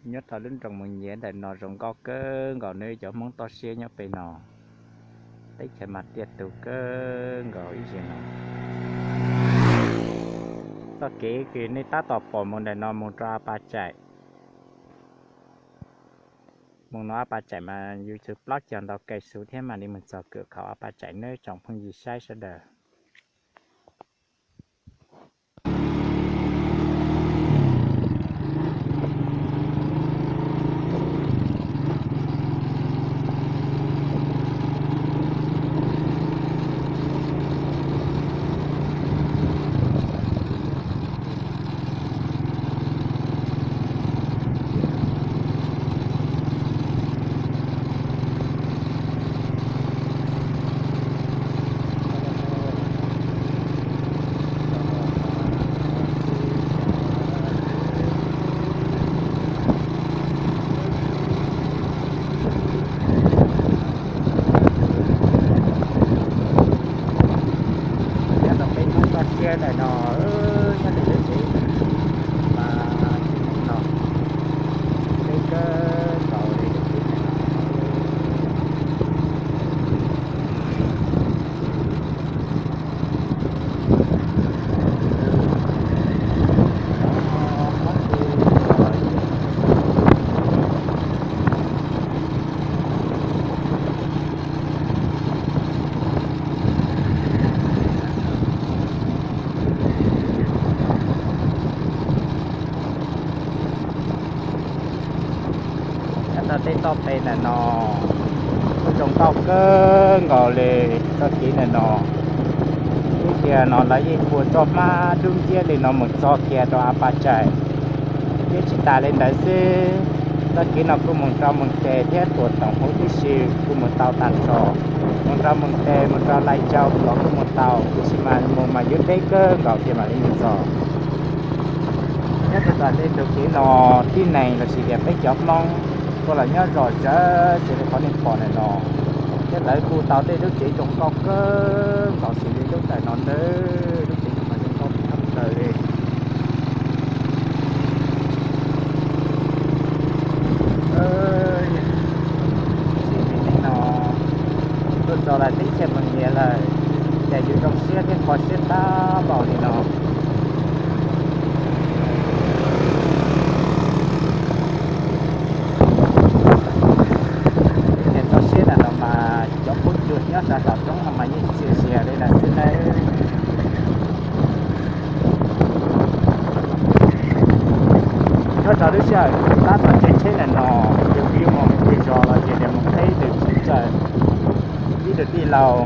Nyob rau lub nroog Moos Nyiav ntawm no zoo nkauj kawg nkaus nawb cov Hmoob toj siab nyob pem no. Teb chaws mas tiaj tus kawg nkaus ib zaug no. Txoj kev kws nej tab tom pom mus ntawm no mus rau A Pa Tsaim. Mus no A Pa Tsaim mas yus tsum plaub caug ntau kais xus thiab mam li mus txog kawm khaum A Pa Tsaim nawb tsoom phooj ywg saib sawv daws. Nyob rau peb Hmoob toj siab ntawm no, nyob rau lub tsev mas no, deb kawg nkaus li lub tsev ntawm no. Nyob rau tej toj pem ntawm no, kuj zoo nkauj kawg nkaus li txoj kev ntawm no. Ib tiag no lawv yeej puas txoj hmab dub nciab li no mus txog kiag rau A Pa Tsaim. Thiab tsis tas li ntawd xwb, txoj kev no kuj mus rau Moos Tes thiab tuam toom huv tib si kuj mus tau tag nrho. Mus rau Moos Tes mus rau Lais Cau los kuj mus tau, tiam sis mas mus mas yuav deb kawg nkaus thiaj mam li mus txog. Nyob rau tom tej tus kev no, tib neeg lossis tias peb cov Hmoob kuj los nyob zom zaws xws li qhov nej pom ntawm no, thiab lawv kuj tau tej lub tsev zoo nkauj kawg nkaus xws li lub ntawm no nawb. Lub tsev no mas zoo nkauj tshaj plaws li. Sim neej no tuaj txog lawm teb chaws Moos Nyiav lawm, cas yuav zoo siab thiab kho siab tag npaum li no. Niam toj siab ntawm no mas cov qub cuag nyob sab tom roob no mas yeej txias zias li lawm xwb nawb. Nyob rau lub sij hawm tab tom caij tsheb ntawm no, yus twb yuav mus ib zos los yog tias mus qheb tus txiv ntxawm, ib tug tij laug,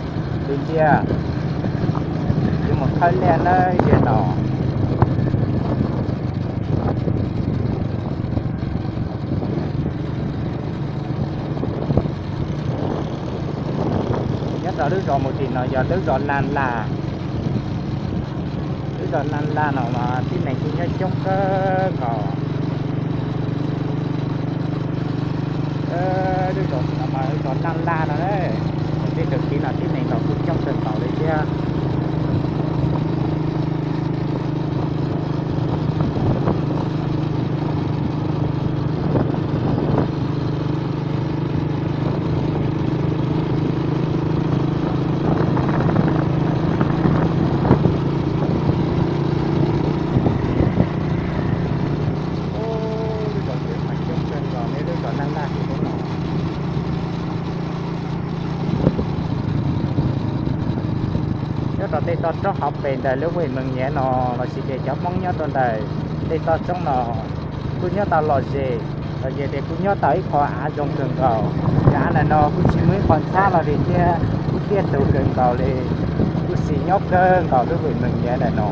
tus ntxiag, yuav mus thawb liaj nawb ziag no. Nyob rau lub zos mus tim no yog lub zos Naj Laj. Lub zos Naj Laj no mas tib neeg kuj nyob coob kawg nkaus. Lub zos no mas lub zos Naj Laj no, tej tug kev no tib neeg los kuj coob kawg nkaus li thiab. Lub zos Naj Laj no, nyob rau tej toj roob hauv pes ntawm lub vej Moos Nyiav no lossis tias cov Hmoob nyob rau ntawm tej toj roob no kuj nyob tau lom zem, los yog tias kuj nyob tau ib qho av zoo kawg nkaus. Cov av ntawm no kuj tsis muaj ib qho ntxhab los li thiab, kuj tiaj tus kawg nkaus li, kuj xis nyob kawg nkaus lub vej Moos Nyiav ntawm no.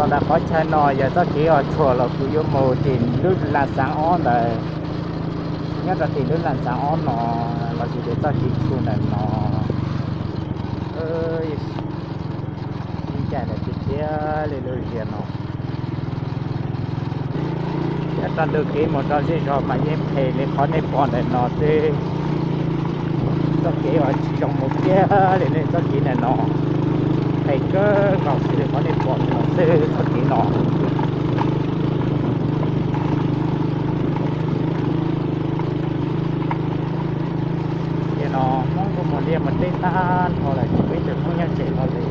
Ntawm qhov chaw no yog txoj kev uas tshuam los kuv yuav mus tim lub laj xaav ob ntawd, nyob rau tim lub laj xaav ob no, los sis tias txoj kev tshuam ntawm no. Ib ncaim ntawm tiag tiag li lub ziav no. Nyob rau ntug kev mus rau zej zog mas yeej phem li qhov nej pom ntawm no xwb. Txoj kev uas tsis zoo mus kiag li nej txoj kev ntawm no, phem kawg nkaus xwb li qhov nej pom ntawm no xwb txoj kev no. Tiam no Hmoob kuj mus liaj mus teb tag nrho lawm, tsis muaj ib tug Hmoob nyob tsev hlo li.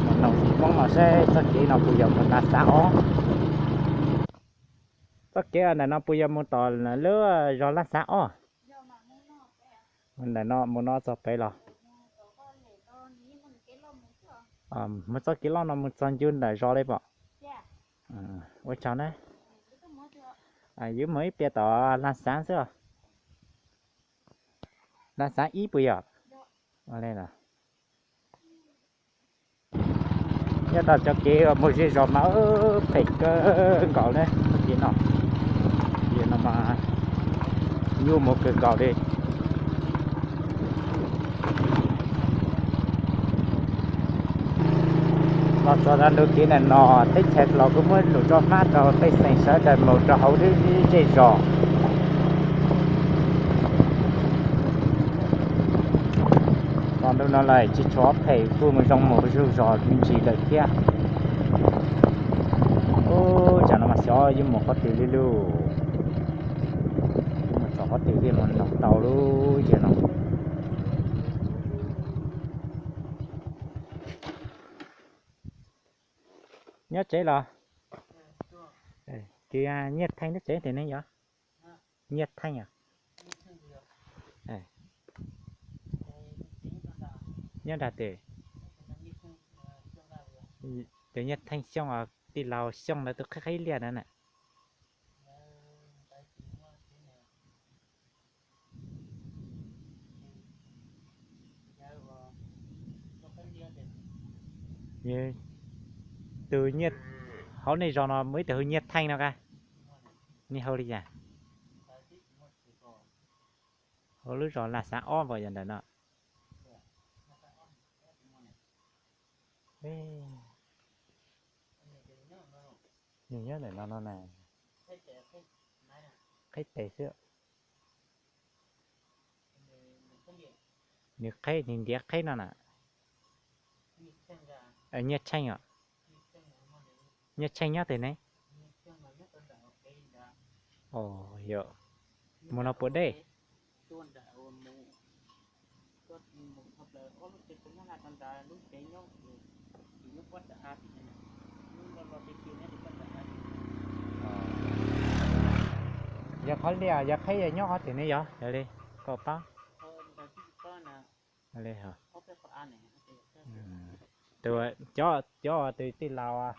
Mus noog Hmoob no seb txoj kev no puas yog mus Laj Xav Ob. Txoj kev ntawm no puas yog mus tom lub zos Laj Xav Ob? Ntawm no mus no txog pem los? Mus txoj kev loj no mus txog ncu ntawm zos li pom. Ua tsaug na. Yuav mus ib pliag tom Laj Xav xwb os. Laj Xav Ib puas yog? Nyob rau cov kev uas mus zej zos mas phem kawg nkaus na, kev no, kev no mas nyuaj mus kawg nkaus li. Los txog rau ntug kev ntawm no, teb chaws Los kuj muab lus roj hmab rau pej xeem sawv daws mus rau hauv lub zej zos. Txog ntu no lawm tsis tshuav phem, kuj mus zoo mus zuj zos me ntsis lawm thiab. Ub, tsam no mas xyov yuav mus qhov twg li lauj. Yuav mus txog qhov twg thiaj mus noog tau lub zej no. Nyob tsev los? Kws Nyiaj Theej lub tsev tiag ne yog? Nyiaj Theej os. Nyob nram twg? Tus Nyiaj Theej Xyooj os, tij laug Xyooj ntawd tus qhib qhib liaj ntawd na. Tus Nyiaj, hauv nej zos no muaj ib tug hu Nyiaj Theej no ka? Nej hu li cas? Hauv lub zos Laj Xav Ob npaum yog ntawm no. Nws nyob ntawm no no na. Qhib tes xwb. Nws qhib, nws ntiav qhib no na. Nyiaj Tsheej os. Nyiaj Tsheej nyob twg ne? Os, yog mus no puas deb? Yog qhov liaj yog qhib nyob qhov twg ne yog? Yog li koj paub. Li, cov, cov tus tij laug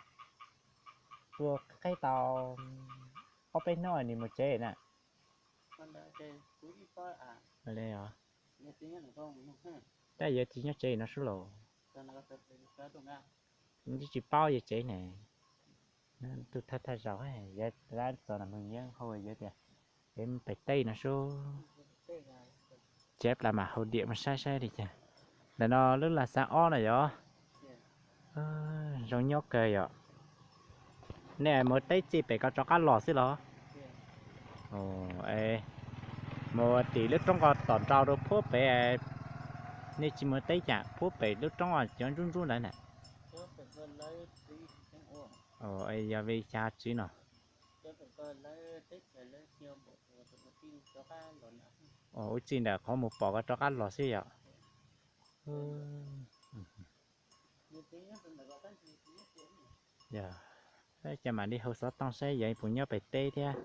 tuaj qhib tau ob peb hnub nws mus tsev na. Li os. Tab yawg tsis nyob tsev no sub los. Tsis paub yawg tsev ne. Tus thawj thawj zaug yawg txog na, yawg hu yawg tias, yawg pem teb no sub. Tsev plas mam haus diam mus saib saib li cas. Ntawm no lub Laj Xav Ob no yog. Zoo nyob kawg yom. Nej mus teb txij pem ko rov qab los xwb los? Mus tim lub roob ko tom nrau rau puag pem, nej tsis mus teb cas puag pem lub roob cov ntsub ntsub ntawd na? Yog vim xya tswv no. Ua txij ntawm qhov mus pom ko rov qab los xwb yom. Yog, cas mam li hu xov tooj saib yog puas nyob pem teb thiab.